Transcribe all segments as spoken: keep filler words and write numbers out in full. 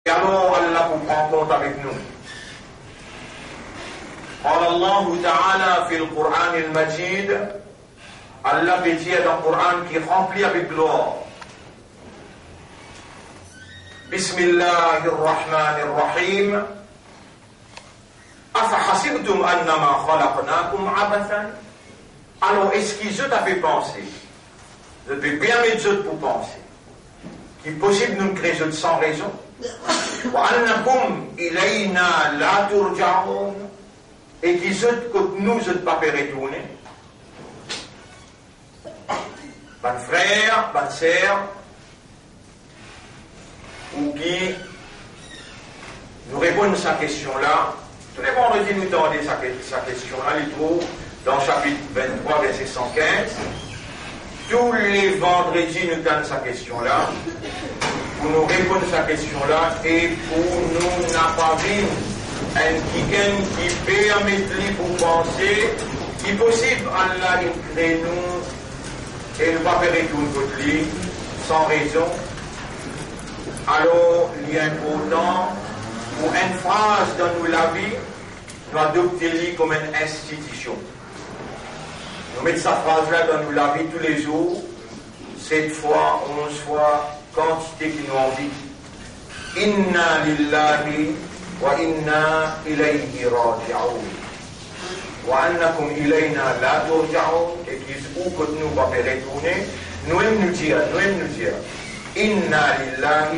E alor, Allah pou pran kont avek nou. قال الله تعالى في القرآن المجيد, Allah pe dir dan Koran ki ranpli avek glwar, بسم الله الرحمن الرحيم. أفحسبتم أنما خلقناكم عبثا. Alor, eski zot ava panse, zot pe permet zot pou panse ki posib nou kre zot san rezon? وأنكم إلينا لا ترجعون. E ki zot kot nou, zot pa pe retourne? Bann frer, bann ser, ou ki nou reponn sa kestion la, tou le vandredi nou tande sa, ke-, sa kestion la, li trouv dan sapit venntrwa, verse san kinz. Tou le vandredi nou tann sa kestion la, pou nou reponn sa kestion la, e pou nou napa vinn enn kikenn ki permet li pou panse ki posib Allah inn kre nou e nou pa pe retourn kot li san rezon. Alor, li inportan pou enn fraz dan nou lavi, nou adopte li kouma enn institision. Nou met sa fraz la dan nou lavi toulezour, set fwa, onz fwa, kantite ki nou anvi. إنا لله وإنا إليه راجعون. وأنكم إلينا لا ترجعون. E ki ou kot nou pa pe retourne, nou mem nou dir, nou mem nou dir, إنا لله,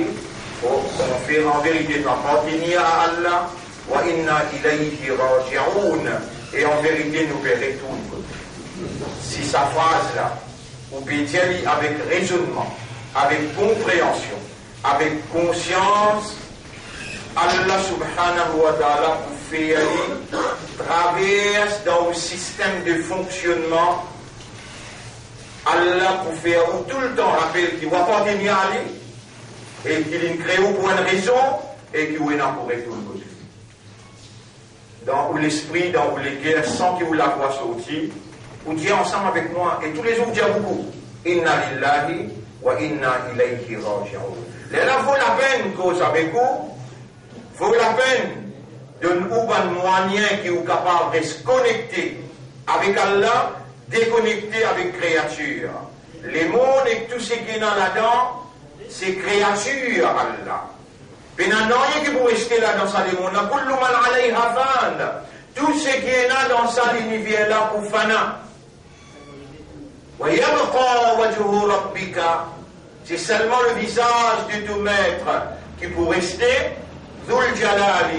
o, an verite nou apartenir a Allah, وإنا إليه راجعون, e an verite nou pe retourn kot li. Si sa fraz la, ou pe dir li avek rezonnman, avek konpreansion, avek konsians, Allah subhanahu wa ta'ala pou fer li travers dan ou sistem de fonksionnman. Allah pou fer ou toultan rapel ki ou apartenir a li, e ki li kre ou pou enn rezon, e ki ou ena pou retourn kot li. Dan ou lespri, dan ou leker, san ki ou lavwa sorti, ou dir ansam avek mwa, e toulezour ou dir boukou, إنا لله وإنا إليه راجعون. Lerla vo lapenn koz avek ou, vo lapenn donn ou bann mwayin ki ou kapav res konekte avek Allah, dekonekte avek kreatir. Lemond ek tou seki ena ladan, se kreatir Allah. Pena nanye ki pou reste la dan sa lemond la. كل من عليها فان. Tou seki ena dan sa liniver la pou fana. ويبقى وجه ربك. Se selman le vizaz de to met ki pou reste, ذو الجلال,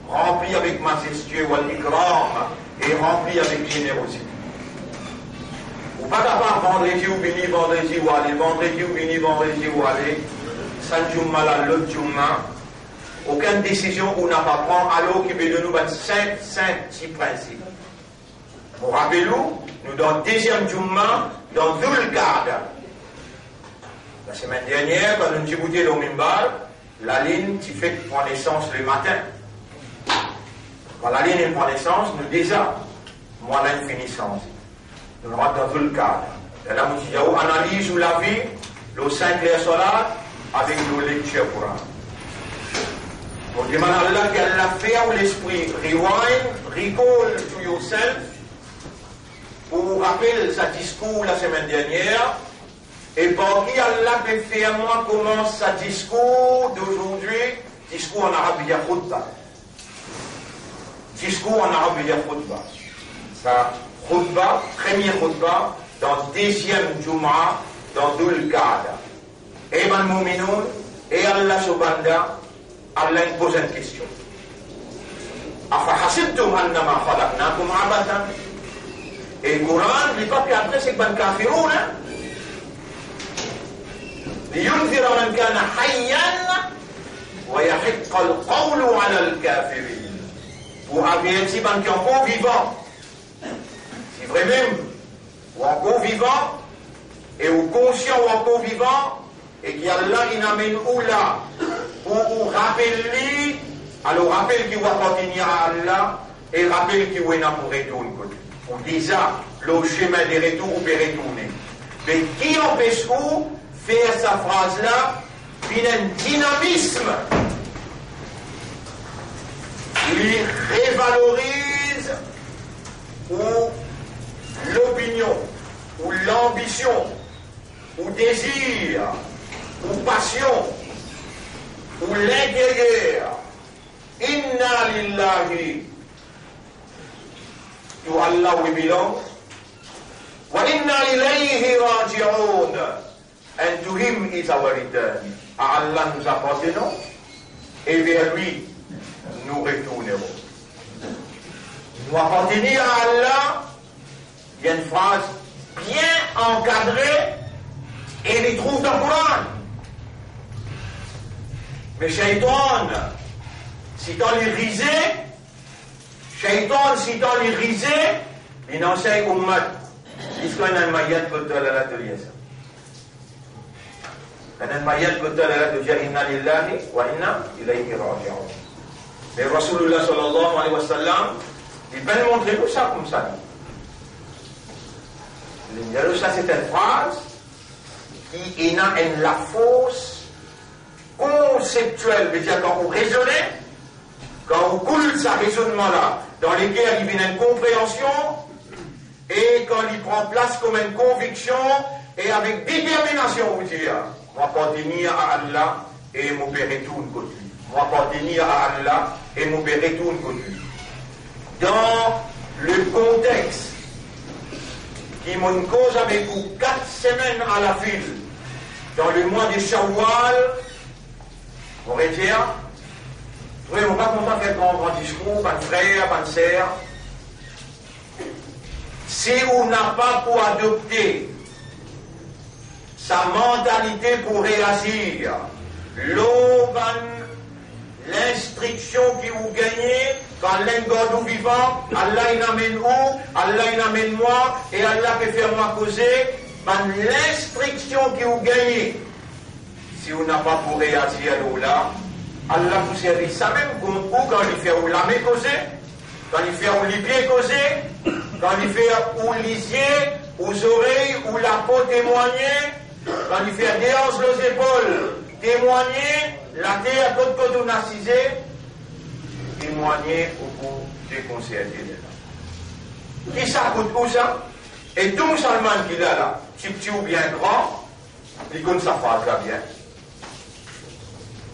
ranpli avek mazestie, والإكرام, e ranpli avek zenerozite. Ou pa kapav vandredi ou vini, vandredi ou ale, vandredi ou vini, vandredi ou ale, sa djouma la, lot djouma, okenn desizion ou napa pran, alor ki pe donn nou bann senp, senp ti prinsip. Mo rapel ou, nou dan deziem djouma dan Zul Qa'da. Lasemenn dernier, kan nou ti boute lor minbar, lalinn ti fek pran nesans lematin. Kan lalinn inn pran nesans, nou deza, mwa la inn fini sanze. Nou rant dan Zul Qa'da. Lerla mo ti dir ou, analiz ou lavi lor sink ler salat avek lor lektir Koran. Mo demann Allah ki Allah fer ou lespri rewind, recall to yourself, pou ou rapel sa diskour lasemenn dernier, e par ki Allah pe fer mwa koumans sa diskour d'aujourd'hui, diskour an arab vedir khutba. Diskour an arab vedir khutba. Sa khutba, premie khutba, dan deziem djouma dan Zul Qa'da. E bann mouminoun, e Allah so banda, Allah inn poz enn kestion. أفحسبتم أنما خلقناكم عبثا. E Koran, li pa pe adres ek bann kafiroun, hein? لينذر من كان حيا ويحق القول على الكافرين. Pou averti bann ki ankor vivan. Si vremem ou ankor vivan, e ou konsian ou ankor vivan, e ki Allah inn amenn ou la pou ou rapel li, alor rapel ki ou apartenir a Allah, e rapel ki ou ena pou retourn kot li. Ou deza lor semin de retour, ou pe retourne. Me ki anpes ou fer sa fraz la vinn enn dinamism Li revaloriz ou lopinion, ou lanbision, ou dezir, ou pasion, ou linteryer. Inna lillahi, to Allah we belong, wa inna ilayhi raji'un, and to him is our return. À Allah nous appartenons et vers lui nous retournerons. Nou apartenir a Allah, li enn fraz bien ankadre e li trouv dan Koran. Me Shaytan, sitan li rize, Shaytan, sitan li rize, li ansegn ummat, ziska ena enn mayet kot to al, to dir sa. Ena enn mayet kot to al, to dir inna lillahi wa inna ilayhi raji'un. Me Rasoulillah sallallahu alayhi wa sallam, li pa'nn montre nou sa koumsa. Li dir nou sa, se enn fraz ki ena enn lafors konseptiel, vedir kan ou rezone, kan ou koul sa rezonnman la dan leker, li vinn enn konpreansion, e kan li pran plas kouma enn konviksion, e avek determinasion, ou dir, mo apartenir a Allah e mo pe retourn kot li. Mo apartenir a Allah e mo pe retourn kot li. Dan le kontex ki mo'nn koz avek ou kat semenn alafil, dan le mwa de Shawwal, mo redir, wi, mo pa kontan fer gran, gran diskour, bann frer, bann ser. Si ou napa pou adopte sa mantalite pou reazir lor bann linstriksion ki ou gagne, kan Alla inn gard ou vivan, Alla inn amenn ou, Alla inn amenn mwa, e Alla pe fer mwa koze, bann linstriksion ki ou gagne, si ou napa pou reazir lor la, Alla pou servi samem kont ou kan li fer ou lame koze, kan li fer ou lipie koze, kan li fer ou lizie, ou zorey, ou lapo temwagne, kan li fer de anz lor zepol temwagne, later kot, kot ou asize temwagne, ou pou dekonserte de la. Ki sa kout ou sa? E tou Mousselman ki la la, tipti oubien gran, li konn sa fraz la bien.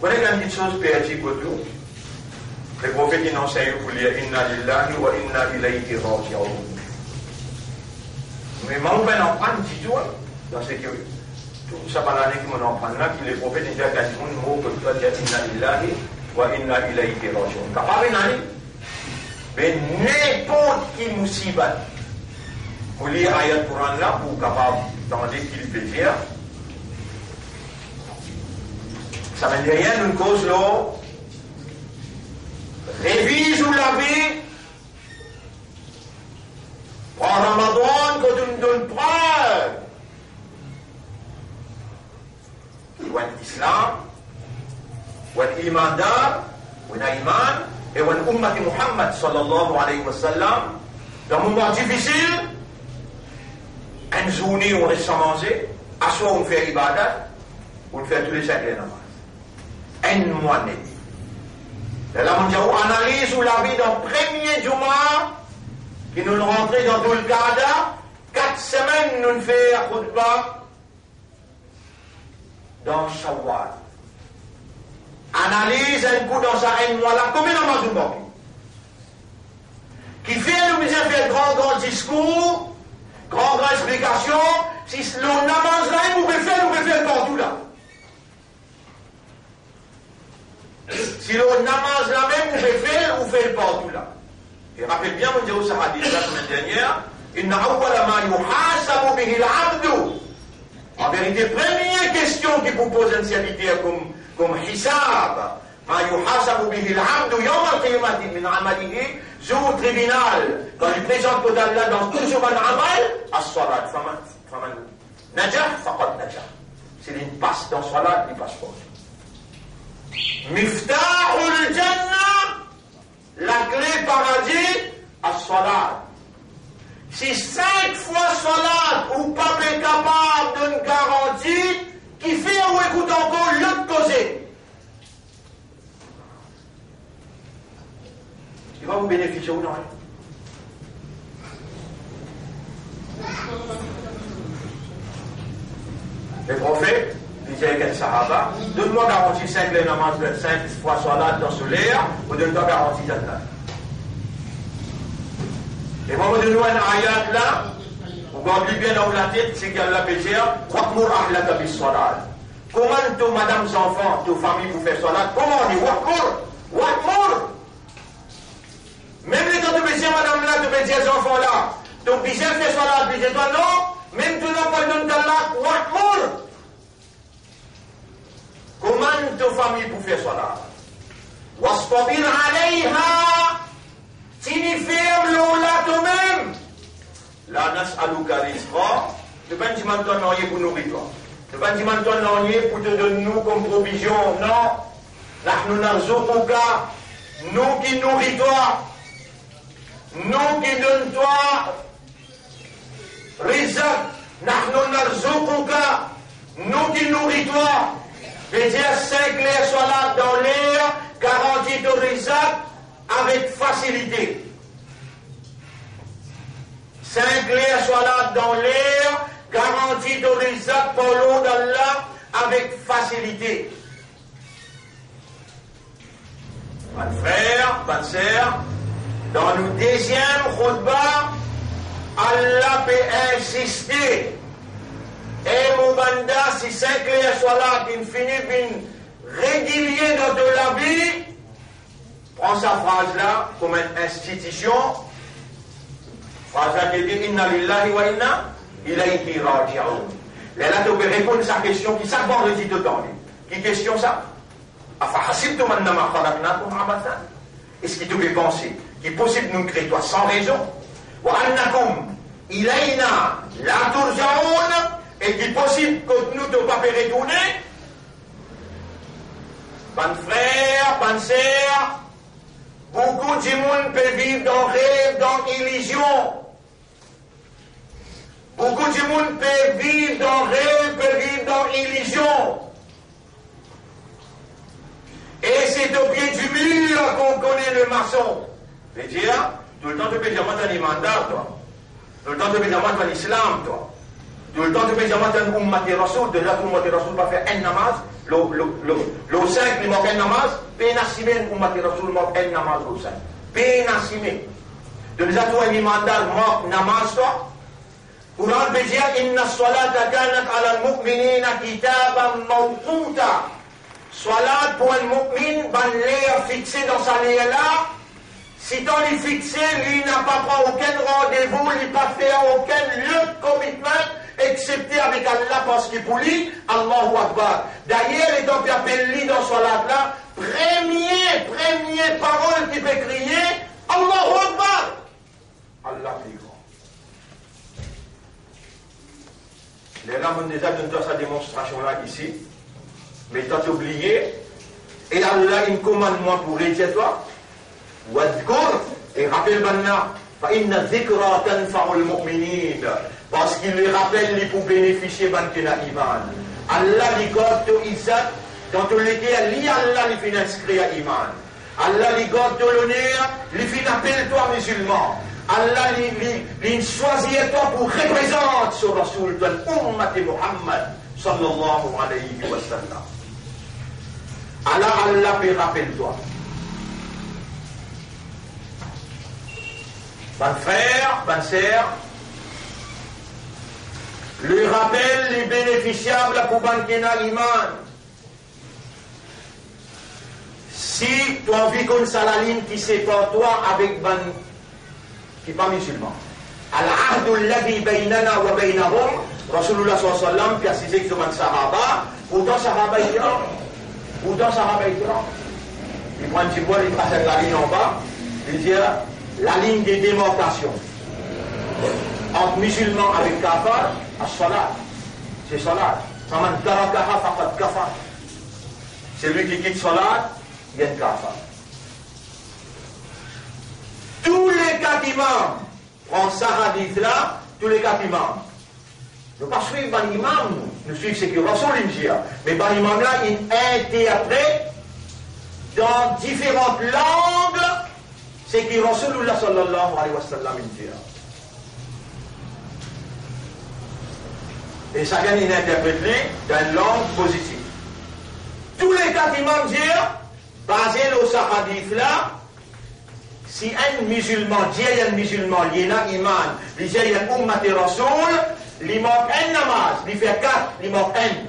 Kone kan kiksoz perdi kot ou, Leprofet inn ansegn ou pou lir inna lillahi wa inna ilayhi raji'un. Me mwa, mo'nn pa aprann ditou, hein, dan seki tou sa bann lane ki mo'nn aprann la, ki Leprofet inn dir kan dimoun mor kot twa, dir inna lillahi wa inna ilayhi raji'un. Kapav ena li. Be ninport ki mousibat, ou lir ayat Koran la pou ou kapav tande ki li pe dir. Sa mem deryer nou koz lor reviz ou lavi, pran Ramadan kot ou'nn donn pran. Ou enn Islam, ou enn imandar, ou ena iman, e ou enn ummat Muhammad sallallahu alayhi wa sallam, dan moman difisil, enn zourne ou res san manze, aswar ou fer ibadat, ou fer tou le sink ler namaz. Enn mwa net. Lerla mo'nn dir ou analiz ou lavi dan premie Juma ki nou'nn rantre dan Dhoul Qa'dah, kat semenn nou'nn fer khoutba, dan Shawwal. Analiz enn kou dan sa enn mwa la, konbien namaz ou manke? Kifer nou bizin fer gran, gran diskour, gran, gran explikasion, si lor namaz la mem ou pe fer, ou pe fer partou la? Si lor namaz la mem ou pe fer, ou fer partou la. E rapel bien, mo'nn dir ou sa hadis la semem deryer, inna awwala ma yuhasabu bihi al-abdu. An verite, premie kestion ki pou poz enn serviter kom, kom hisab, ma yuhasabu bihi al-abdu yawm al-qiyamati min amalihi, zour tribinal, kan li prezant kot Allah dan tou so bann amal, as-salat, faman, faman najah, faqad najah. Si li pas dan salat, li pas partou. Miftahul jannah, lakle paradi, as-salat. Si sink fwa salat ou pa pe kapav donn garanti, kifer ou ekout ankor lot koze? Li pa pou benefisie ou nanye. Leprofet, li dir ek enn sahaba, "Donn mwa garanti sink ler namaz, sink fwa swalat dan so ler, mo donn twa garanti jannat." E mwa, mo donn ou enn ayat la, ou gard li bien dan ou latet, seki Allah pe dir, "Wa'mur ahlaka bis-salat." Komann to madam, zanfan, to fami pou fer swalat. Komann li, wa'mur, wa'mur. Mem letan to pe dir madam la, to pe dir zanfan la, to bizin fer swalat, li dir twa non, mem to napa donn talak, wa'mur. Komann to fami pou fer swalat. Wastabir alayha, tini ferm lor la tomem. La nas'aluka rizqa, nou pa dimann twa nanye pou nouri twa. Nou pa dimann twa nanye pou to donn nou kom provizion, non. Nahnu narzuquka, nou ki nouri twa. Nou ki donn twa rizq, nahnu narzuquka, nou ki nouri twa. Vedir sink ler swalat dan ler garanti to rizq avek fasilite. Sink ler swalat dan ler garanti to rizq par lord Allah avek fasilite. Bann frer, bann ser, dan nou deziem khoutba, Allah pe insiste, e mo banda, si sink ler swalat inn fini vinn regilie dan to lavi, pran sa fraz la kom enn institision. Fraz la ki dir, "Inna lillahi wa inna ilayhi raji'un." Lerla to pe reponn sa kestion ki sak vandredi to tande. Ki kestion sa? "Afahasibtum annama khalaqnakum abathan?" Eski to pe panse ki posib nou kre twa san rezon? "Wa annakum ilayna la turja'un?" E ki posib kot nou to pa pe retourne? Bann frer, bann ser, boukou dimoun pe viv dan rev, dan ilizion. Boukou dimoun pe viv dan rev, pe viv dan ilizion. E se to pie di mir qu'on connaît le maçon. Vedir, toultan to pe dir mwa to enn imandar, twa. Toultan to pe dir mwa to enn islam, twa. Toultan to pe dir mwa to enn ummat Rasoul, deza to ummat Rasoul pa fer enn namaz, lor, lor, lor, lor sink li mank enn namaz, pena simenn ummat Rasoul mank enn namaz lor sink. Pena simenn. Deza to enn imandar mank namaz, twa. Koran pe dir, "Inna salata kanat alal mu'minina kitaban mawquta." Swalat pou enn mu'min, bann ler fixe dan sa ler la. Sitan li fixe, li napa pran okenn randevou, li pa fer okenn lot commitment, excepte avek Allah, parski pou li, Allahu Akbar. Dayer, letan pe apel li dan swalat la, premie, premie parol ki pe kriye, "Allahu Akbar!" Allah pli gran. Lerla monn deza donn twa sa demonstrasion la isi, me twa to bliye, e Allah inn komann mwa pou redir twa, "Wadhkur", e rapel bann la, "fa inna dhikra tanfa'ul mu'minin", parski lerapel li pou benefisie bann ki ena iman. Allah li gard to izzat, dan to leker li Allah li finn inskrir iman. Allah li gard to loner, li finn apel twa mizilman. Allah li, li, li swazir twa pou reprezant so Rasoul, to enn ummat Muhammad, sallallahu alayhi wa sallam. Ala Allah pe rapel twa. Bann frer, bann ser, lerapel li benefisiab pou bann ki ena iman. Si to anvi konn sa lalinn ki separ twa avek bann ki pa mizilman. Al-ahdu alladhi baynana wa baynahum, Rasoulullah sallallahu alayhi wa sallam, pe asize ek so bann sahaba, pourtan sahaba iran, pourtan sahaba iran. Li pran enn tibwa, li tras enn lalinn anba, li dir, lalinn de demarkasion ant mizilman avek kafar, as-salat. Se salat. Faman tarakaha faqad kafar. Selwi ki kit salat, li enn kafar. Tou le kat imam pran sa hadis la, tou le kat imam. Nou pa swiv bann imam, nou swiv seki Rasoul inn dir. Me bann imam la inn interpret dan diferan lang Seki Rasoulillah sallallahu alayhi wa sallam inn dir. E sakenn inn interpret li dan enn lang pozitif. Tou le kat imam dir, baze lor sa hadis la, si enn mizilman dir enn mizilman li ena iman, li dir enn ummat Rasoul, li mank enn namaz, li fer kat, li mank enn.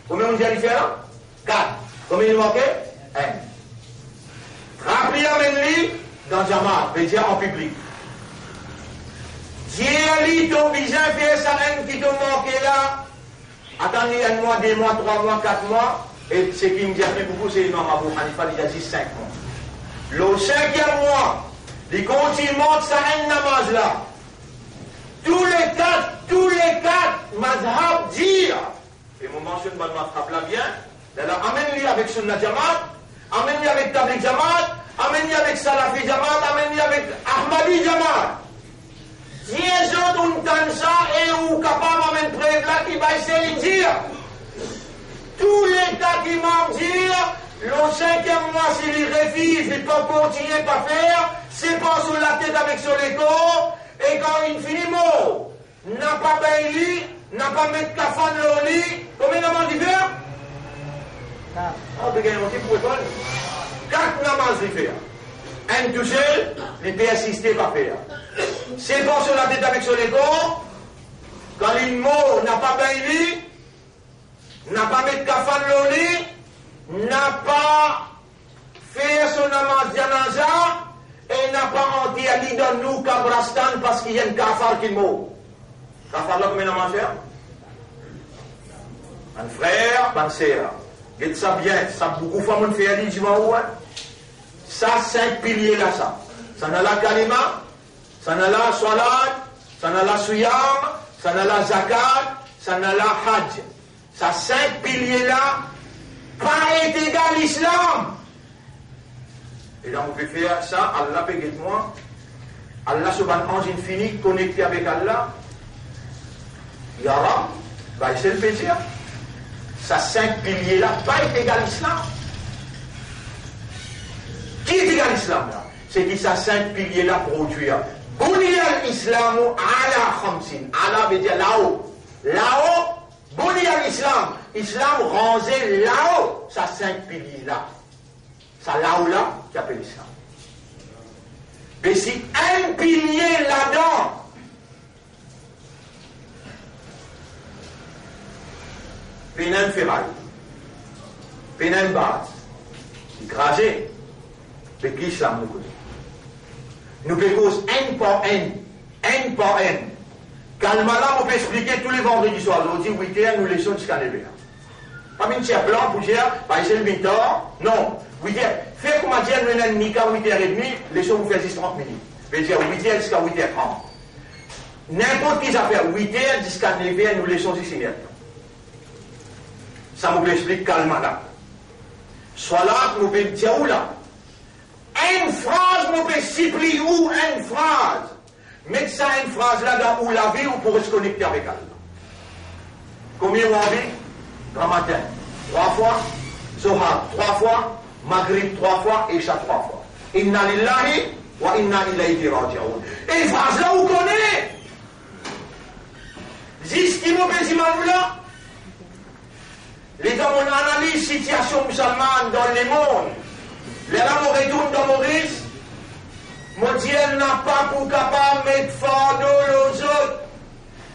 Konbien nou dir li fer la? Kat. Konbien li manke? Enn. Trap li, amenn li dan jamaat, vedir an piblik. Dir li to bizin fer sa enn ki to manke la. Atann li enn mwa, de mwa, trwa mwa, kat mwa, e seki inn dir pli boukou se Imam Abu Hanifa, li dir zis sink mwa. Lor sinkiem mwa, li kontign mank sa enn namaz la. Tou le kat, tou le kat mazhab dir, e mo mansionn bann mazhab la bien, lerla amenn li avek Sunna Jamaat, amenn li avek Tablig Jamaat, amenn li avek Salafi Jamaat, amenn li avek Ahmadi Jamaat. Dir zot ou'nn tann sa e ou kapav amenn prev la ki Baisel inn dir. Tou le kat imam dir, lor sinkiem mwa si li refiz, li pa kontign pa fer, separ so latet avek so lekor, e kan inn fini mor, napa begn li, napa met kafann lor li, konbien namaz li fer? Kat. Ah, ou pe gagn monte pou lekol. Kat namaz li fer. Enn tousel, li persiste pa fer. Separ so latet avek so lekor, kan li mor, napa begn li, napa met kafann lor li, napa fer so namaz janaza, e napa anter li dan nou kabristan parski enn kafar ki mor. Kafar la konbien namaz fer? Bann frer, bann ser, get sa bien, sa boukou fwa monn fer li divan ou, en. Sa sink pilie la sa. Sa ena la kalima, sa ena la swalat, sa ena la siyam, sa ena la zakat, sa ena la haj. Sa sink pilie la pa et egal Islam. E dan mo pe fer sa, Allah pe get mwa. Allah so bann anz inn fini konekte avek Allah. Ya Rab, Baisel pe dir, sa sink pilie la pa et egal Islam. Ki et egal Islam la? Seki sa sink pilie la prodwir. Buniyal Islamu ala khamsin. Ala vedir lao. Lao, Buniyal Islam, Islam ranze lao sa sink pilie la. Sa lao la ki apel Islam. Me si enn pilie ladan pena enn feray, pena enn baz, li kraze, me ki Islam nou kone? Nou pe koz enn par enn, enn par enn. Kalma la, mo pe explike tou le vandredi swar. Zordi wit er, nou leson ziska nev er. Pa vinn tir plan pou dir, pa esey vinn tar. Non, wit er. Fer kouma dir nou ena enn nika wit er edmi, leson pou fer zis trant minit. Vedir wit er ziska wit er trant. Ninport ki zafer, wit er ziska nev er, nou leson zis enn er. Sa mo pe explik kalma la. Swalat, mo pe dir ou la. Enn fraz, mo pe sipliy ou enn fraz. Met sa enn fraz la dan ou lavi, ou pou res konekte avek Allah. Konbien ou anvi? Gramatin, trwa fwa. Zohar, trwa fwa. Magrib, trwa fwa. Isha, trwa fwa. Inna lillahi wa inna ilayhi raji'un. Enn fraz la ou kone. Zis ki mo pe dimann ou la. Letan mo analiz sitiasion mizilman dan lemond, lerla mo retourn dan Moris, mo dir napa pou kapav met fardo lor zot.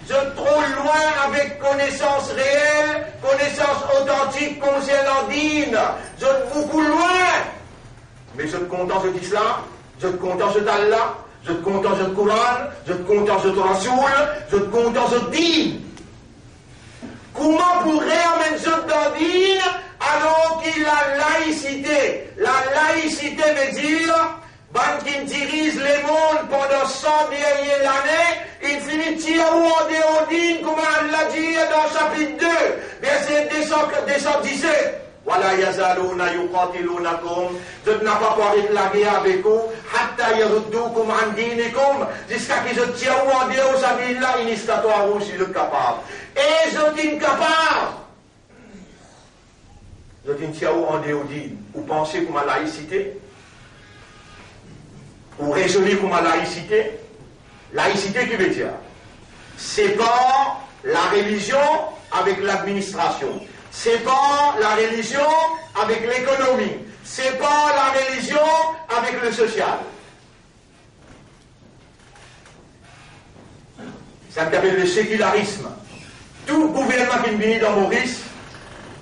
Zot tro lwin avek konesans reel, konesans otantik konsernan din. Zot boukou lwin. Me zot kontan zot Islam, zot kontan zot Allah, zot kontan zot Koran, zot kontan zot Rasoul, zot kontan zot din. Kouma pou reamenn zot dan din, alor ki la laisite, la laisite vedir bann ki diriz lemond pandan san dernie lane, inn fini tir ou andeor din, kouma Allah dir dan sapit de, verse de san, de san diset. Wala yazaluna yuqatilunakum, zot napa pou aret lager avek ou, hatta yaruddoukum an dinikum, ziska ki zot tir ou andeor sa din la, in istata'u, si zot kapav. E zot inn kapav. Zot inn tir ou andeor din. Ou panse kouma laisite? Ou rezone kouma laisite? Laisite ki vedir separ larelizion avek ladministrasion, separ larelizion avek lekonomi, separ larelizion avek lesosial. Sa ki apel le sekilarism. Tou gouvernman ki vini dan Moris,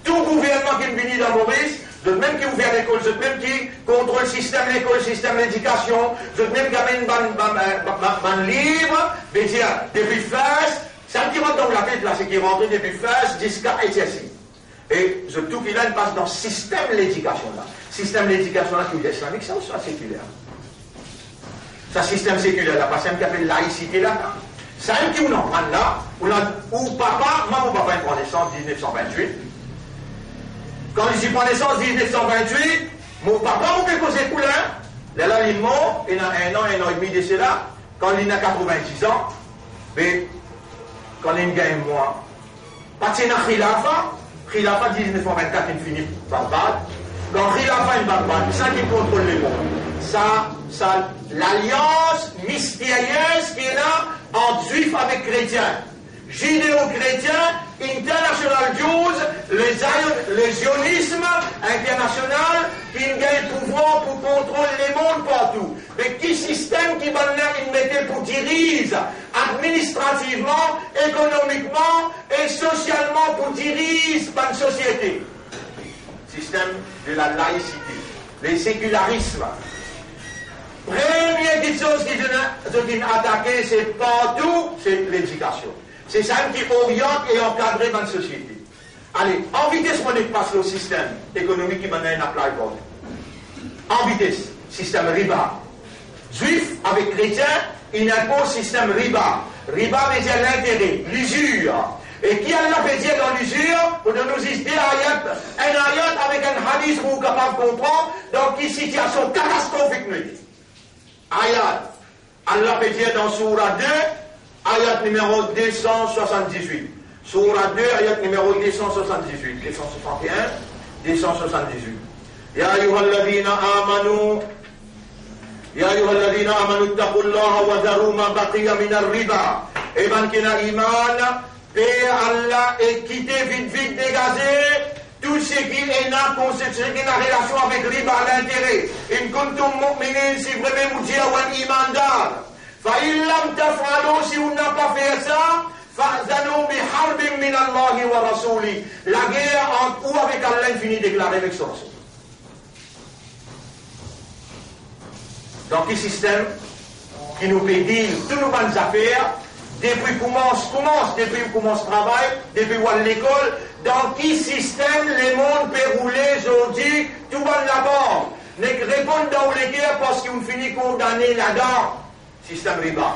tou gouvernman ki vini dan Moris, zot mem ki ouver lekol, zot mem ki kontrol sistem lekol, sistem ledikasion, zot mem ki amenn bann, bann, eh, bann, bann, bann liv, vedir depi first, sa ki rant dan latet la, seki rantre depi first ziska H S C. E zot tou ki la, inn pas dan sistem ledikasion la. Sistem ledikasion la ki ou dir islamik sa ouswa sekiler? Sa sistem sekiler la, pa sa ki apel laisite la. Sa ki ou ena, banna, ou ena, ou papa, mwa mo papa inn pran nesans diznef san vintwit. Kan li ti pran nesans diznef san vintwit, mo papa, mo pe koz ek ou la, lerla li mor, ena enn an, enn an edmi de sela, kan li ena katrovin-diz an, be, kan li gagn mwa, pa ti ena khilafa, khilafa diznef san vintkat inn fini Bagdad. Kan khilafa inn Bagdad, sa ki kontrol lemond? Sa, sa lalians misteryez ki ena ant Zwif avek Kretien, Zideo-Kretien, International Jews, le Zion-, le Zionism Internasional, ki gagn pouvwar pou kontrol lemond partou. Me ki sistem ki bannla inn mete pou diriz administrativman, ekonomikman e sosialman pou diriz bann sosiete? Sistem de la laisite, le sekilarism. Premie kiksoz ki zot inn, zot inn atake, se partou, se ledikasion. Se sa ki oriant e ankadre bann sosiete. Ale, an vites, mo nek pas lor sistem ekonomik ki bann inn apply partou. An vites, sistem riba. Zwif avek Kretien, inn inpoz sistem riba. Riba vedir lintere, lizir. E ki Allah pe dir dan lizir? Pou donn nou zis de ayat, enn ayat avek enn hadis pou ou kapav konpran dan ki sitiasion katastrofik nou ete. Ayat, Allah pe dir dan soura de, ayat nimero de san swasann-diz-wit. Soura de, ayat nimero de san swasann-diz-wit, de san swasant-e-enn, de san swasann-diz-wit. Ya ayyuhalladhina amanu, ya ayyuhalladhina amanu ittaqullaha wa dharu ma baqiya minar riba. E bann ki ena iman, per Allah e kite vit vit degaze tou seki ena konsek-, seki ena relasion avek riba, lintere. In kuntum mu'minin, si vremem ou dir ou enn imandar. Fa in lam taf'alu, si ou napa fer sa, fa'zanu bi harbin minallahi wa rasulih. Lager ant ou avek Allah inn fini deklare avek so Rasoul. Dan ki sistem ki nou pe deal tou nou bann zafer, depi koumans, koumans, depi ou koumans travay, depi ou al lekol, dan ki sistem lemond pe roule zordi? Tou bann labank, nek reponn dan ou leker parski ou fini kondane ladan sistem riba.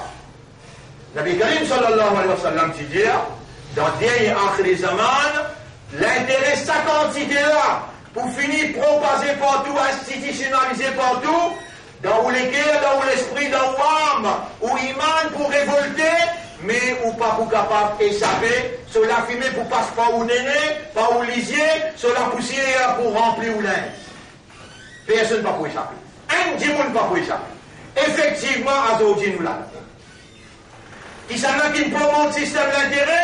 Nabi Karim sallallahu alayhi wa sallam ti dir, dan dernie akhir zaman, lintere sa kantite la pou fini propaze partou, institisionalize partou, dan ou leker, dan ou lespri, dan ou am, ou iman pou revolte, me ou pa pou kapav esape, so lafime pou pas par ou nene, par ou lizie, so lapousier pou ranpli ou linz. Personn pa pou esape. Enn dimoun pa pou esape. Efektivman, azordi nou la. Kisannla ki promot sistem lintere?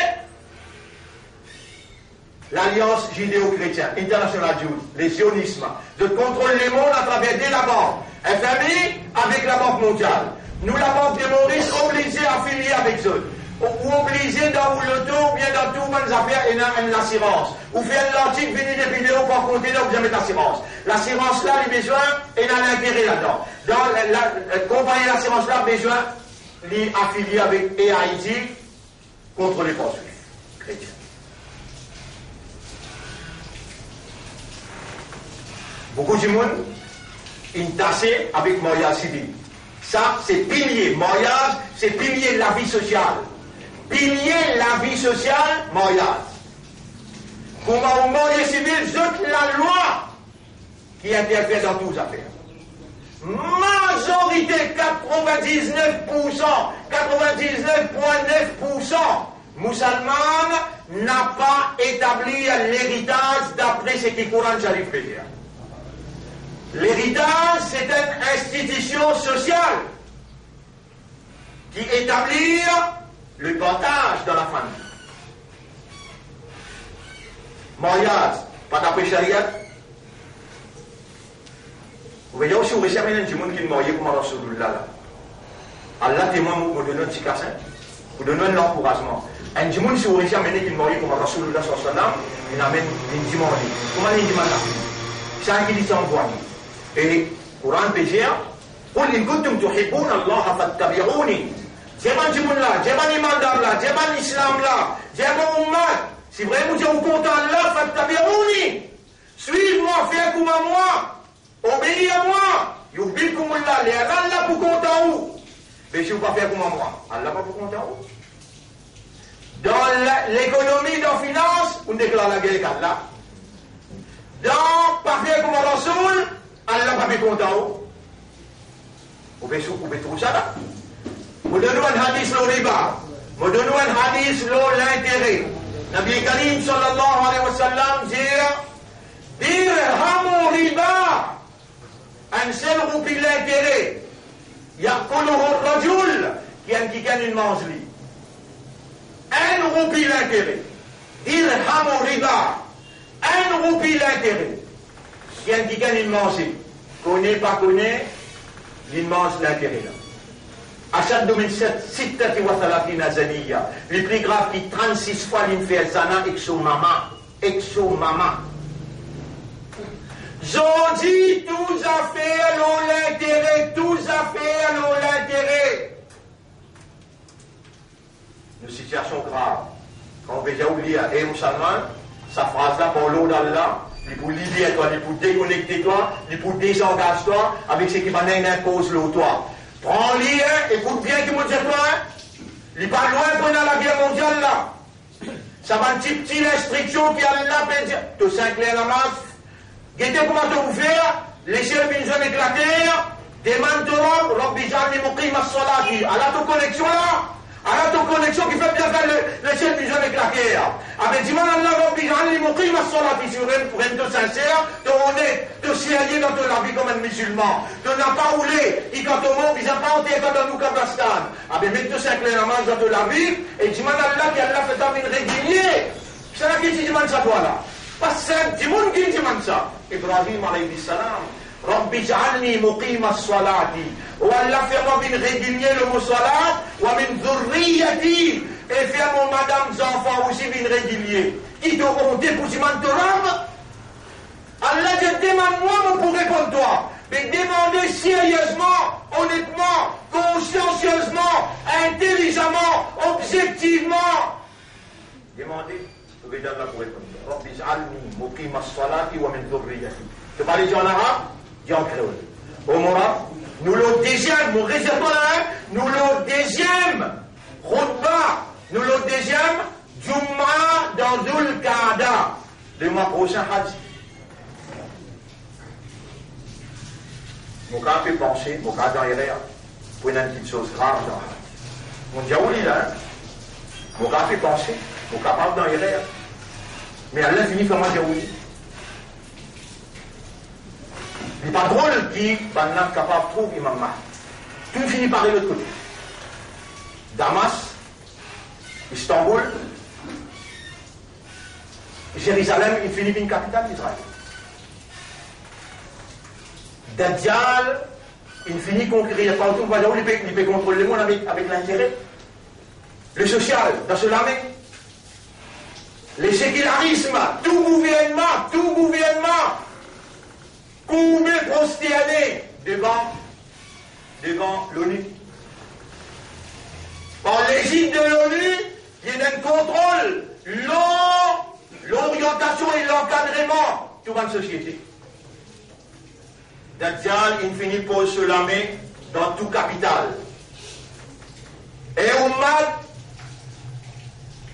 Lalians Zideo-Kretien, International Jews, le Zionism. Zot kontrol lemond atraver de labank, F M I avek Labank Mondial. Nou, Labank de Moris, oblize afilie avek zot. Ou, ou oblize dan ou loto oubien dan tou bann zafer ena enn lasirans. Ou fer enn lartik vini depi Leon, par konte la, ou bizin met lasirans. Lasirans la, li bizin ena lintere ladan. Dan la, la, konpagni lasirans la bizin li afilie avek A I G, kontrole par Zwif, Kretien. Boukou dimoun inn tase avek maryaz sivil. Sa, se pilie, maryaz, se pilie lavi sosial. Pilie lavi sosial, maryaz. Kouma ou marye sivil, zot lalwa ki interfer dan tou zafer. Mazorite, katrevin-diz-nef poursan, katrevin-diz-nef pwin nef poursan Mousselman napa etablir leritaz dapre seki Koran Sharif pe dir. Leritaz, se enn institision sosial ki etablir le partaz dan lafami. Maryaz pa dapre shariat. Ou veye si ou resi amenn enn dimoun ki marye kouma Rasoulillah la. Allah temwin, mo, mo donn ou enn ti kasin, mo donn ou enn lankourazman. Enn dimoun si ou resi amenn ki marye kouma Rasoulillah sallallahu alayhi wa sallam, li amenn, li dimann li. Kouma li dimann la? Sa ki li ti anvwaye. E Koran pe dir, "Qul in kuntum tuhibbuna Allaha fattabi'uni." Dir bann dimoun la, dir bann imandar la, dir bann islam la, dir bann ummat, si vremem ou dir ou kontan Allah, fattabi'uni. Swiv mwa, fer kouma mwa, obeir a mwa. Yuhbibkumullah, lerla Allah pou kontan ou. Me si ou pa fer kouma mwa, Allah pa pou kontan ou. Dan la, lekonomi, dan finans, ou deklar lager ek Allah. Dan pa fer kouma Rasoul, Allah pa pe kontan ou. Ou pe sou, ou pe trouv sa la. Mo donn ou enn hadis lor riba. Mo donn ou enn hadis lor lintere. Nabi Karim sallallahu alayhi wa sallam dir, "Dirhamu riba." Enn sel roupi lintere, yakuluhu rajul, ki enn kikenn inn manz li. Enn roupi lintere, dirhamu riba, enn roupi lintere, ki enn kikenn inn manze, kone pa kone, li manz lintere la. Ashaddu min sit-, sittati wa thalathina zaniya, li pli grav ki trannsis fwa li fer zana ek so mama. Ek so mama. Zordi tou zafer lor lintere, tou zafer lor lintere. Nou sitiasion grav. Kan ou pe dir ou lir, e Mousselman, sa fraz la par lord Allah, li pou liber twa, li pou dekonekte twa, li pou dezangaz twa avek seki bann ena koz lor twa. Pran li, e, ekout bien ki mo dir twa, e. Li pa lwin pou ena lager mondial la. Sa bann tipti linstriksion ki Allah pe dir, to sink ler namaz, gete kouma to pou fer, lesiel vinn zwenn ek later, demann to Rabb, "Rabbi ij'alni muqimas salati." Ala to koneksion la, ala to koneksion ki fer bien fer le, lesiel vinn zwenn ek later. Abe dimann Allah, "Rabbi ij'alni muqimas salati." Si vremem, vremem to sinser, to onet, to serye dan to lavi kouma enn mizilman, to napa oule, ki kan to mor, bizin pa anter twa dan nou kabristan. Abe met to sink ler namaz dan to lavi, e dimann Allah ki Allah fer twa vinn regilie. Kisannla ki ti dimann sa twa la? Pa sink dimoun ki dimann sa. Ibrahim alayhi salam, "Rabbi ij'alni muqimas salati." O Allah, fer mwa vinn regilie lor mo salat, "wa min dhurriyyati," e fer mo madam, zanfan osi vinn regilie. Ki to onte pou dimann to Rabb? Allah dir, "Demann mwa, mo pou reponn twa." Me demande seriezman, onetman, konsiansiezman, intelizaman, obzektivman. Demande, to pe dir Allah pou reponn twa. "Rabbi ij'alni muqimas salati wa min dhurriyyati." To pa le dir an arab, dir an kreol. O mo Rabb, nou lor deziem, mo rezerv la, hein, nou lor deziem khutba, nou lor deziem Jumma dan Zul Qa'da, lemwa prosin Haj. Mo kapav pe panse, mo kapav dan erer pou ena enn kiksoz grav dan Haj. Mo dir ou li la, hein? Mo kapav pe panse, mo kapav dan erer. Me Allah fini fer mwa dir ou li. Li pa drol ki bannla kapav trouv Imam Mahdi. Tou fini pare lot kote. Damas, Istanbul, Zerizalem inn fini vinn kapital Izrael. Dadjal inn fini konkerir partou, partou li pe, li pe kontrol lemonn avek, avek lintere. Le sosial, dan so lame. Le sekelarism, tou gouvernman, tou gouvernman kourbe, prosterne devan, devan l'ONU. Par lezid de l'ONU, li ena enn kontrol lor loriantasion e lankadreman tou bann sosiete. Dadjal inn fini poz so lame dan tou kapital. E oummat,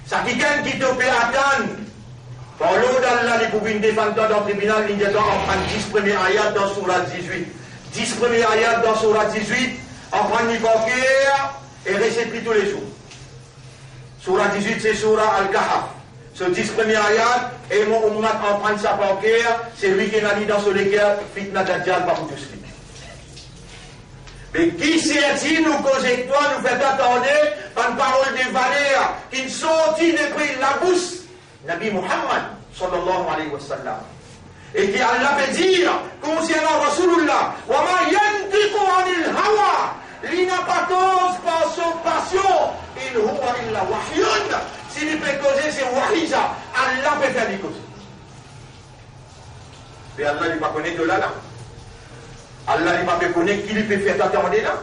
sa kikenn ki to pe atann, par lord Allah, li pou vinn defann twa dan tribinal, li dir twa aprann dis premie ayat dan soura dizwit. Dis premie ayat dan soura dizwit, aprann li par ker e resit li toulezour. Soura dizwit, se soura Al-Kahf. So dis premie ayat, e mo oummat aprann sa par ker, selwi ki ena li dan so leker, fitna Dadjal pa pou tous li. E ki serti nou koz ek twa, nou fer twa tande bann parol de valer ki sorti depre labous Nabi Muhammad, sallallahu alayhi wa sallam. E ki Allah pe dir konsernan Rasoulullah, "Wa ma yantiqu anil hawa", li napa koz par so pasion, "in huwa illa wahyun", si li pe koze, se wahi sa, Allah pe fer li koze. Me Allah li pa kone to la la. Allah li pa pe kone ki li pe fer twa tande la.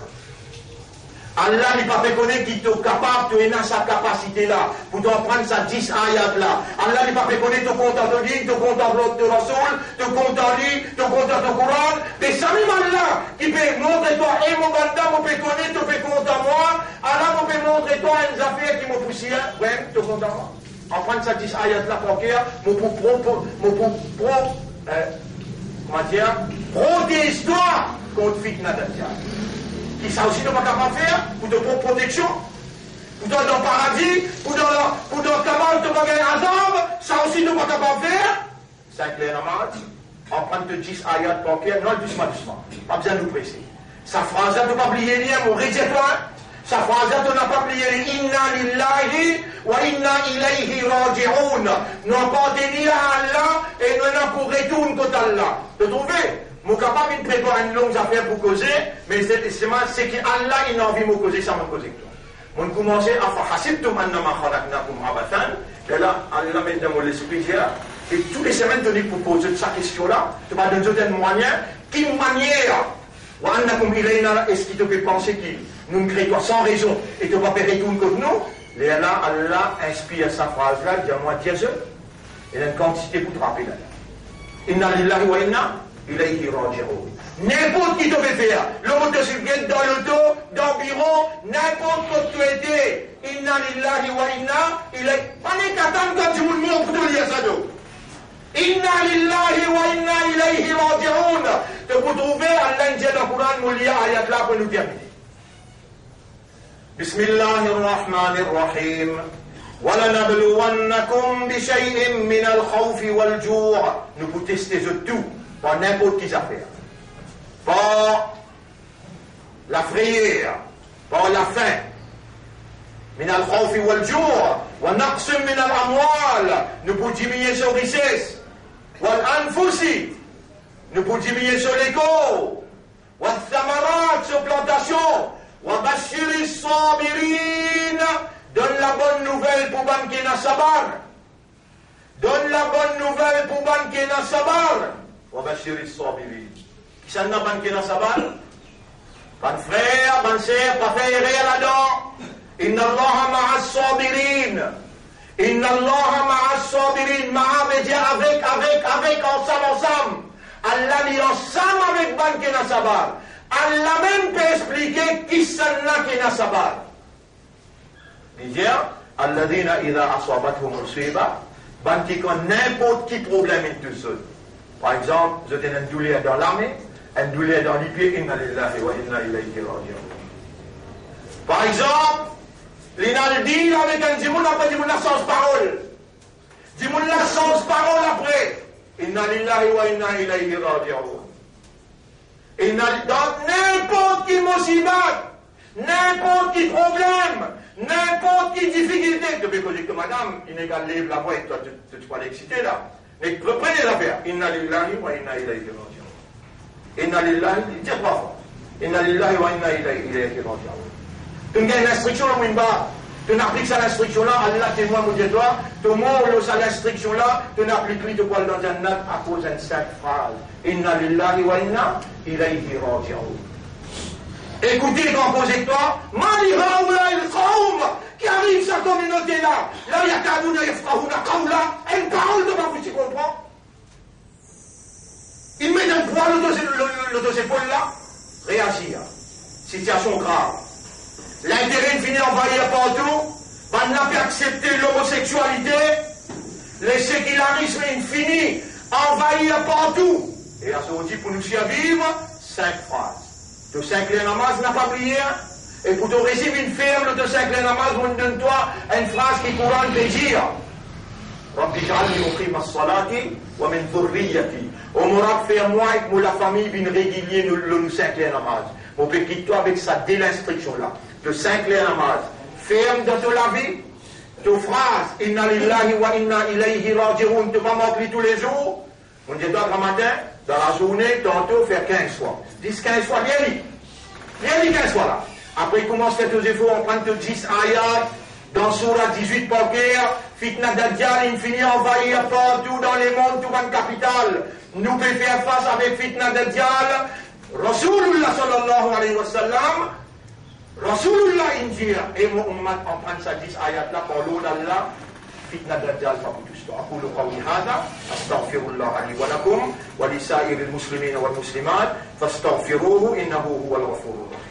Allah li pa pe kone ki to kapav, to ena sa kapasite la pou to aprann sa dis ayat la. Allah li pa pe kone to kontan to din, to kontan to Rasoul, to kontan li, to kontan to Koran. Me samem Allah ki pe montre twa, e mo banda, mo pe kone to pe kontan mwa, ala mo pe montre twa enn zafer ki mo pou sir, wi, to kontan mwa. Aprann sa dis ayat la par ker, mo pou pro-, mo pou pro-, eh, kouma dir, protez twa kont fitna Dajjal. Ki sa osi to pa kapav fer pou to prop proteksion. Pou to al dan paradi, pou dan la, pou dan kamal to pa gagn azab, sa osi to pa kapav fer. Sink ler namaz, aprann to dis ayat par ker, non, dousman, dousman. Pa bizin nou prese. Sa fraz la, to pa bliye li, mo redir twa, hein. Sa fraz la, to napa bliye li, "Inna lillahi wa inna ilayhi raji'un." Nou apartenir a Allah e nou ena pou retourn kot Allah. To trouve? Mo kapav inn prepar enn long zafer pou koze, me se, se, seki Allah inn anvi mo koze sa, mo koze. Mo'nn koumanse, "Afahasibtum annama khalaqnakum abathan." E la, Allah met dan mo lespri dir, e tou le semenn to nek pou poz zot sa kestion la, to pa donn zot enn mwayin, ki manier, "wa annakum ilayna", eski to pe panse ki nou kre twa san rezon e to pa pe retourn kot nou? Lerla Allah inspir sa fraz la, dir mwa, dir zot, ena enn kantite pou trape la. Inna lillahi wa inna ilayhi raji'un. Ninport ki to pe fer, lor motosiklete, dan loto, dan biro, ninport kot to ete, inna lillahi wa inna ilayhi, pa nek atann kan dimoun mor pou to lir sa, non. Inna lillahi wa inna ilayhi raji'un. To pou trouve, Allah inn dir dan Koran, mo lir ayat la pou nou termine. Bismillahir Rahmanir Rahim. Wa lanabluwannakum bi shay'in minal khawfi wal ju'. Nou pou teste zot tou par ninport ki zafer. Par lafreyer, par lafin. Minal khawfi wal ju', wa naqsin minal amwal. Nou pou diminie so rises. Wal anfusi. Nou pou diminie so lekor. Wathamarat, so plantasion. Wa bashiris sabirin, donn labonn nouvel pou bann ki ena sabar. Donn labonn nouvel pou bann ki ena sabar. Wa bashiris sabirin. Kisannla bann ki ena sabar? Bann frer, bann ser, pa fer erer ladan. Inna Allaha ma'as sabirin. Inna Allaha ma'as sabirin. Ma'a vedir avek, avek, avek, ansam, ansam. Allah li ansam avek bann ki ena sabar. Allah mem pe explike kisannla ki ena sabar. Li dir, alladhina idha asabathum musiba, bann ki kan ninport ki problem inn tous zot. Par exanp, zot ena enn douler dan lame, enn douler dan lipie, inna lillahi wa inna ilayhi raji'un. Par exanp, li ena enn deal avek enn dimoun, apre dimoun la sanz parol. Dimoun la sanz parol apre. Inna lillahi wa inna ilayhi raji'un. Inna li-, dan ninport ki mosiba, ninport ki problem, ninport ki difikilte, to pe koze ek to madam, inn ena lev lavwa ek twa, to, to ti pou al eksite la. Me pre-, prene zafer, inna lillahi wa inna ilayhi raji'un. Inna lillahi, dir trwa fwa. Inna lillahi wa inna ilayhi, ilayhi raji'un. To'nn gagn linstriksion la, mo inn ba. To'nn aplik sa linstriksion la, Allah temwin, mo dir twa, to mor lor sa linstriksion la, to'nn aplik li, to pou al dan jannat akoz enn senp fraz. Inna lillahi wa inna ilayhi raji'un. Ekoute, kan koze ek twa, ma li haula'il qawm, ki ariv sa kominote la, la yakaduna yafqahuna qawla, enn parol to pa fouti konpran. Inn met enn pwa lor to, lor, lor to zepol la, reazir. Sitiasion grav. Lintere inn fini anvayir partou, bannla pe aksepte lomosektialite, le sekilarism inn fini anvayir partou. E azordi pou nou sirviv, senp fraz. To senk ler namaz, napa bliye, e pou to rezime inn ferm lor to senk ler namaz, mo'nn donn twa enn fraz ki Koran pe dir. Rabbi ij'alni muqimas salati wa min dhurriyyati. O mo Rab, fer mwa ek mo lafami vinn regilie nou, lor nou sink ler namaz. Mo pe kit twa avek sa de linstriksion la. To sink ler namaz. Ferm dan to lavi, to fraz, Inna lillahi wa inna ilayhi raji'un, to pa mank li toulezour. Mo dir twa, gramatin, dan lazourne, tanto, fer kinz fwa. Dis kinz fwa, lir li. Lir li kinz fwa la. Apre, koumans fer to zefor, aprann to dis ayat dan soura dizwit par ker, fitna Dajjal inn fini anvayir partou dan lemond, tou bann kapital. Nou pe fer fas avek fitna Dajjal. Rasoulullah sallallahu alayhi wa sallam, Rasoulullah inn dir, e mo oummat, aprann sa dis ayat la par lord Allah, fitna Dajjal pa pou tous twa. أقول قولي هذا، أستغفر الله لي ولكم ولسائر المسلمين والمسلمات، فاستغفروه إنه هو الغفور الرحيم.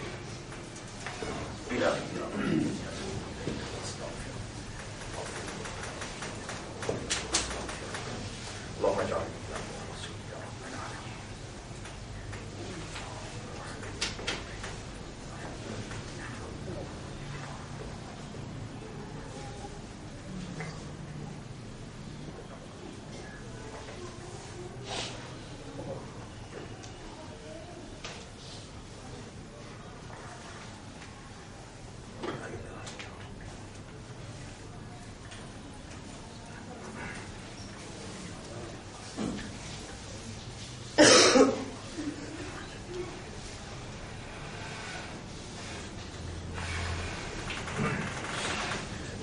اللهم اجعل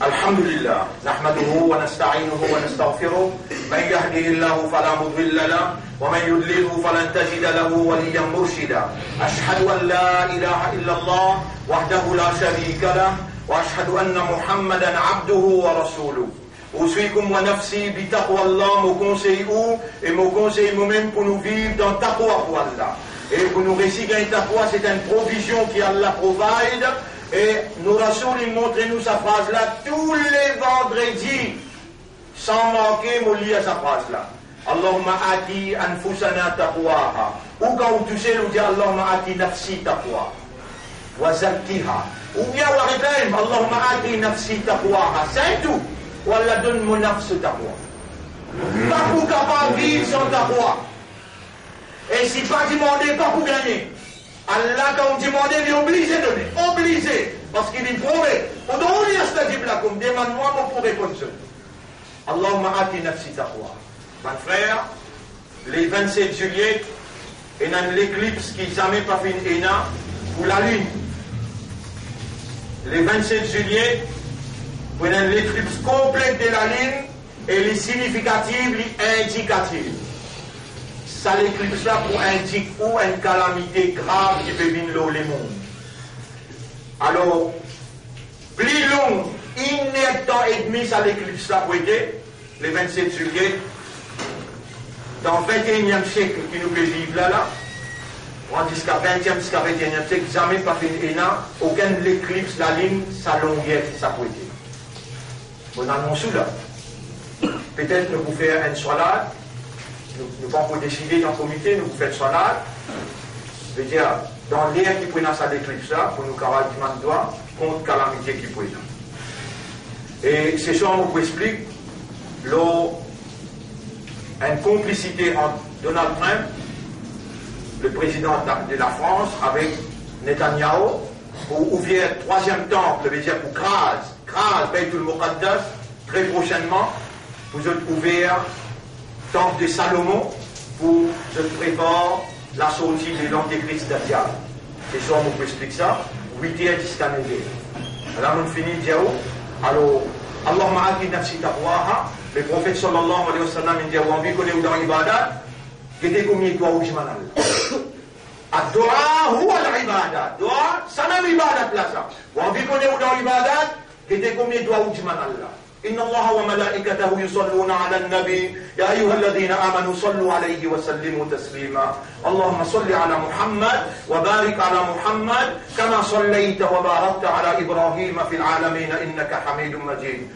الحمد لله، نحمده ونستعينه ونستغفره، من يهده الله فلا مضل له، ومن يضلله فلن تجد له وليا مرشدا. أشهد أن لا إله إلا الله وحده لا شريك له، وأشهد أن محمدا عبده ورسوله. أوصيكم ونفسي بتقوى الله, mo konsey ou e mo konsey momem pou nou viv dan taqwa pou Allah. E pou nou resi gagn taqwa, se enn provizion ki Allah provide. E nou Rasoul, li montre nou sa fraz la tou le vandredi. San manke, mo lir sa fraz la. اللهم آت أنفسنا تقواها. Ou kan ou tousel, ou dir, اللهم آت نفسي تقواها وزكها. Oubien ou aret la mem, اللهم آت نفسي تقواها. Sa tou, ou Allah donn mo nafs taqwa. Pa pou kapav viv san taqwa. E si pa dimande, pa pou gagne. Allah, kan ou dimande, li oblize done. Oblize. Parski li promete, ادعوني أستجب لكم. Demann mwa, mo pou reponn zot. اللهم آت نفسي تقواها. Bann frer, le vennset zilyet, ena enn leklips ki zame pa finn ena pou lalinn. Le vennset zilyet, pou ena enn leklips konplet de lalinn, e li sinifikatif, li indikatif. Sa leklips la pou indik ou enn kalamite grav ki pe vinn lor lemond. Alor, pli long, innertan edmi sa leklips la pou ete, le vennset zilyet, dan vinteeniem siek ki nou pe viv la la, pran ziska vintiem, ziska vinteeniem siek, zame pa finn ena okenn leklips lalinn sa longer ki sa pou ete. Mo anons ou la. Petet nou pou fer enn swala, nou, nou pa ankor deside dan komite, nou pou fer swala. Vedir, dan ler ki pou ena sa leklips la, pou nou kapav dimann dwa kont kalamite ki pou ena. E seswar mo pou explik lor enn konplisite ant Donald Trump, le prezidan de la Frans, avek Netanyahu, pou ouver trwaziem tanp, vedir pou kraz, kraz Baytul Muqaddas, tre prosennman, pou zot ouver tanp de Salomon, pou zot prepar lasorti de lantikris Dajjal. Seswar mo pou explik sa, wit er ziska nef er. La mo fini dir ou, alor, اللهم آت نفسي تقواها, Leprofet sallallahu alayhi wa sallam inn dir, ou anvi kone ou dan ibadat, gete komie dwa ou dimann Allah. الدعاء هو العبادة. Dwa, sa mem ibadat la sa. Ou anvi kone ou dan ibadat, gete komie dwa ou dimann Allah. إن الله وملائكته يصلون على النبي يا أيها الذين آمنوا صلوا عليه وسلموا تسليما. اللهم صل على محمد وبارك على محمد كما صليت وباركت على إبراهيم في العالمين إنك حميد مجيد.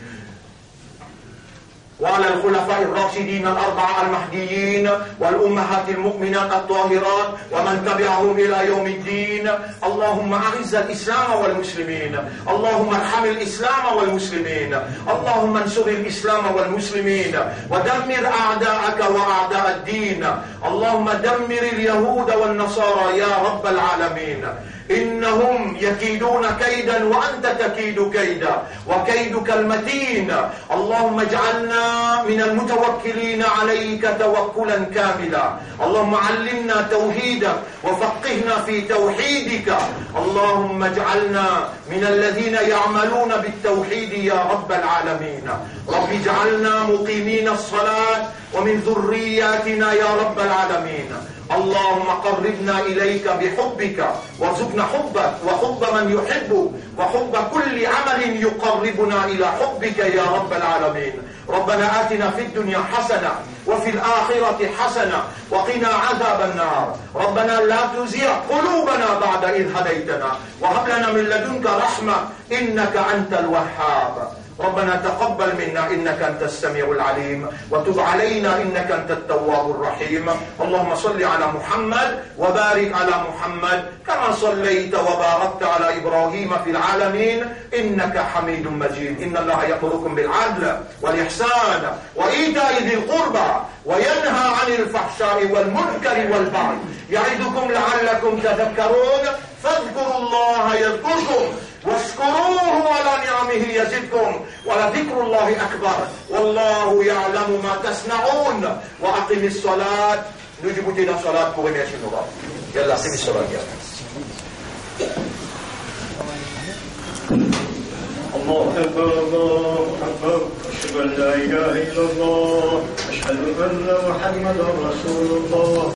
وعلى الخلفاء الراشدين الأربعة المهديين والأمهات المؤمنات الطاهرات ومن تبعهم إلى يوم الدين. اللهم أعز الإسلام والمسلمين. اللهم ارحم الإسلام والمسلمين. اللهم انصر الإسلام والمسلمين ودمر أعداءك وأعداء الدين. اللهم دمر اليهود والنصارى يا رب العالمين. إنهم يكيدون كيدا وأنت تكيد كيدا وكيدك المتين. اللهم اجعلنا من المتوكلين عليك توكلا كاملا. اللهم علمنا توحيدك وفقهنا في توحيدك. اللهم اجعلنا من الذين يعملون بالتوحيد يا رب العالمين. رب اجعلنا مقيمين الصلاة ومن ذرياتنا يا رب العالمين. اللهم قربنا إليك بحبك وارزقنا حبك وحب من يحبك وحب كل عمل يقربنا إلى حبك يا رب العالمين. ربنا آتنا في الدنيا حسنة وفي الآخرة حسنة وقنا عذاب النار. ربنا لا تزغ قلوبنا بعد إذ هديتنا وهب لنا من لدنك رحمة إنك أنت الوهاب. ربنا تقبل منا إنك أنت السميع العليم وتب علينا إنك أنت التواب الرحيم. اللهم صل على محمد وبارك على محمد كما صليت وباركت على إبراهيم في العالمين إنك حميد مجيد. إن الله يأمركم بالعدل والإحسان وإيتاء ذي القربى وينهى عن الفحشاء والمنكر والبغي يعظكم لعلكم تذكرون. فاذكروا الله يذكركم واشكروه على نعمه يزدكم ولذكر الله أكبر والله يعلم ما تصنعون. وأقم الصلاة. Nou dibout dan salat pou remersie nou Baba. Yalla, se salat, ya. الله أكبر، الله أكبر. أشهد أن لا إله إلا الله. أشهد أن محمدا رسول الله.